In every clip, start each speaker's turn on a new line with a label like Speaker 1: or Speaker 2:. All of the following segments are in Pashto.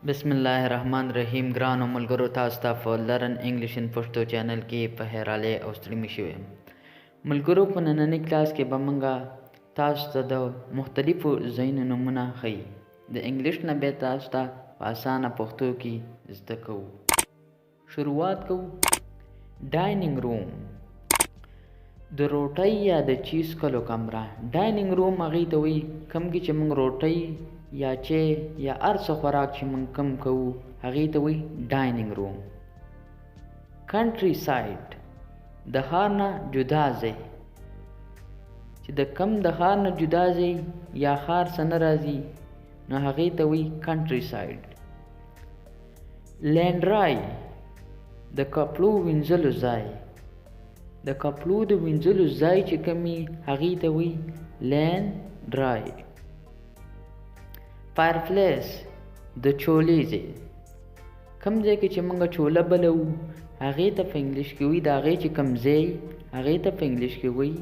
Speaker 1: بسم الله الرحمن الرحیم. ګرانو ملګرو، تاسو ته په Learn English in Pashto channel کې په خیر راغلئ او ستړي مه شئ. ملګرو، په ننني کلاس کې به موږ تاسو ته د مختلفو ځایونو نومونه ښیي، د انګلیش نه به تاسو ته په اسانه پښتو کې زده کوو. شروعات کوو. Dining room، د روټۍ یا د چای څکلو کمره. Dining room هغې ته وایي کوم کې چې موږ روټۍ یا چای یا هر څه خوراک چې موږ کم کوو، هغې ته وایي dining room. Countryside، د ښار نه جدا ځای، چې د کم د ښار نه جدا ځای یا ښار څه نه راځي، نو هغې ته وایي countryside. Laundry، د کپړو وینځلو ځای. د کپړو د وینځلو ځای چې کوم وي، هغې ته وایي laundry. Fireplace، د چولې ځای، کوم ځای کې چې موږ چوله بلوو، هغې ته په انګلیش کې وایي، د هغې چې کوم ځای، هغې ته په انګلیش کې وایي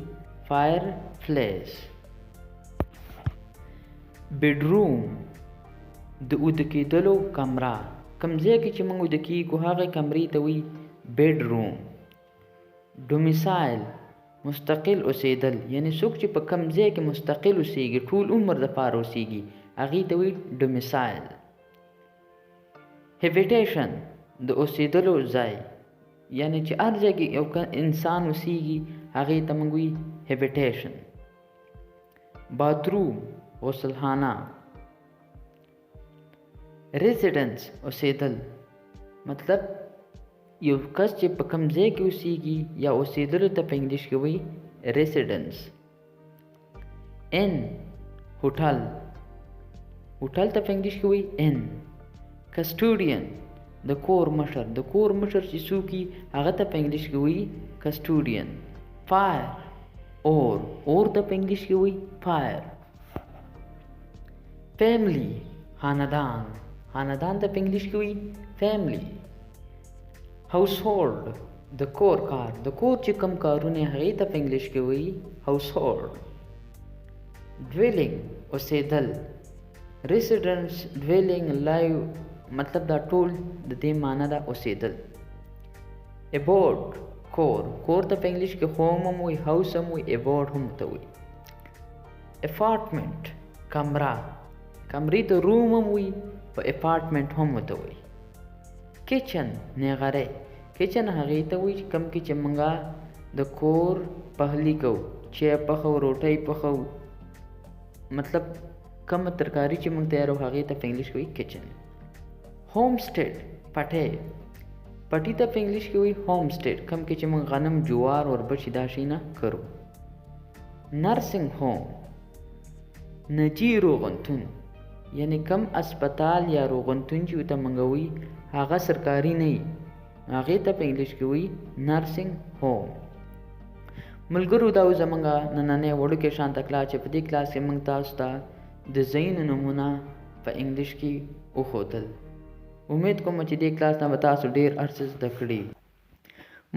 Speaker 1: fireplace. Bedroom، د اوده کېدلو کمره، کوم ځای کې چې موږ اوده کېږو، هغې کمرې ته وایي bedroom. Domicile، مستقل اوسېدل، یعنی څوک چې په کوم ځای کې مستقل اوسېږي، ټول عمر دپاره اوسېږي، هغې ته وایي domicile. Habitation، د اوسېدلو ځای، یعنی چې هر ځای کې یو انسان اوسېږي، هغې ته موږ وایي habitation. Bathroom، غسلخانه. Residence، اوسېدل، مطلب یو کس چې په کوم ځای کې اوسېږي یا اوسېدلو ته په انګلیش کې وایي residence. Inn، hotel. Hotel ته په انګلیش کې وایي inn. Custodian، د کور مشر. د کور مشر چې څوک وي، هغه ته په انګلیش کې وایي custodian. Fire، اور. اور ته په انګلیش کې وایي fire. Family، خاندان. خاندان ته په انګلیش کې وایي family. Household، د کور کار. د کور چې کوم کارونه، هغې ته په انګلیش کې وایي household. Dwelling، اوسېدل. Residence، dwelling، live، مطلب دا ټول د دې معنی ده اوسېدل. Abode، کور. کور ته په انګلیش کې home هم وایي، house هم وایي، abode هم ورته وایي. Apartment، کمره. کمرې ته room هم وایي، په اپارتمنټ هم ورته وایي. Kitchen، نیغری. Kitchen هغې ته وایي چې کوم کې چې موږ د کور پخلی کوو، چای پخو، روټۍ پخو، مطلب کومه ترکاري چې موږ تیارو، هغې ته په انګلیش کې وایي kitchen. Homestead، پټی. پټي ته په انګلیش کې وایي homestead، کوم کې چې موږ غنم، جوار، وربشې دا شیونه کرو. Nursing home، نجی روغنتون، یعنی کم اسپتال یا روغنتون چې ورته موږ وایي، هغه سرکاري نه وي، هغې ته په انګلیش کې وایي nursing home. ملګرو، دا و زمونږ نننی وړوکی شانته کلاس، چې په دې کلاس کې موږ تاسو ته د ځایونو نومونه په انګلیش کې وښودل. امید کوم چې دې کلاس نه به تاسو ډېر هر څه زده کړي.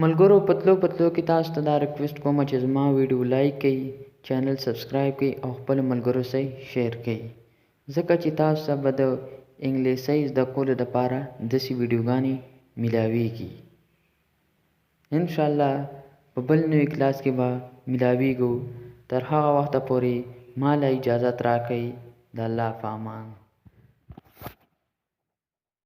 Speaker 1: ملګرو، په تلو په تلو کې تاسو ته دا request کوم چې زما ویډیو like کړئ، channel subscribe کړئ او خپلو ملګرو سره share کړئ، ځکه چې تاسو ته به د انګلیسۍ زده کولو دپاره داسې ویډیوګانې میلاویږي. انشاءالله په بل نوي کلاس کې به میلاویږو. تر هغه وخته پورې ما له اجازت راکړئ. د الله په امان.